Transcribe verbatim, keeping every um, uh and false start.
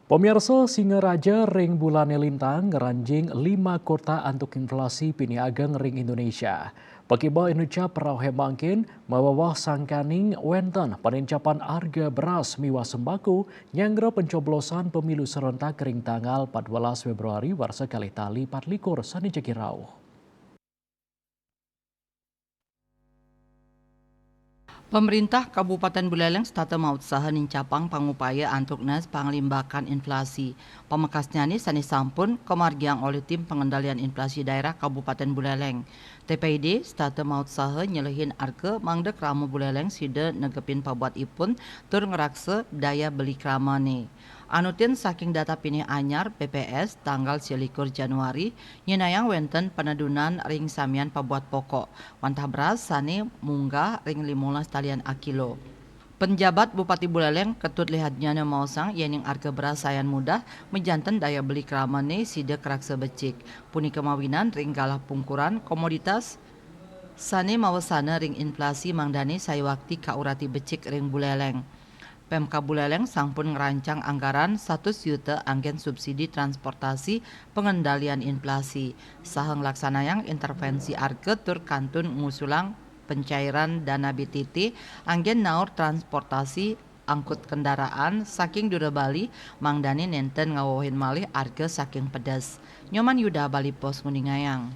Pemirsa, Singaraja ring Bulane Lintang ngranjing lima kota antuk inflasi pinih ageng ring Indonesia. Pakiba inucap rauh mangkin, maweweh sangkaning wenten panincapan arga beras miwah sembako nyanggra pencoblosan pemilu serentak ring tanggal empat belas Februari warsa kalih tali empat likur sane jagi rauh. Pemerintah Kabupaten Buleleng setata mautsaha nincapang pangupaya antuk nes panglimbakan inflasi. Pamekasnyane sane sampun kamargiang olih Tim Pengendalian Inflasi Daerah Kabupaten Buleleng. T P I D setata mautsaha nyelehin arga mangda krama Buleleng sida negepin pabuat ipun tur ngraksa daya beli kramane. Anutin saking data pinih anyar B P S tanggal selikur Januari, nyenayang wenten penedunan ring samian pabuat pokok, wantah beras sane munggah ring limolas talian akilo. Penjabat Bupati Buleleng Ketut Lihadnyana maosang yening arga beras sayan mudah, majanten daya beli kramane sida karaksa becik. Punika mawinan ring galah pungkuran komoditas sane mawesana ring inflasi mangdane sayuakti kaurati becik ring Buleleng. Pemkab Buleleng sampun ngrancang anggaran satus yuta anggen subsidi transportasi pengendalian inflasi, saha nglaksanayang intervensi arga tur kantun ngusulang pencairan dana B T T anggen naur transportasi angkut kendaraan saking dura Bali mangdane nenten ngawewehin malih arga saking pedes. Nyoman Yuda, Bali Post, nguningayang.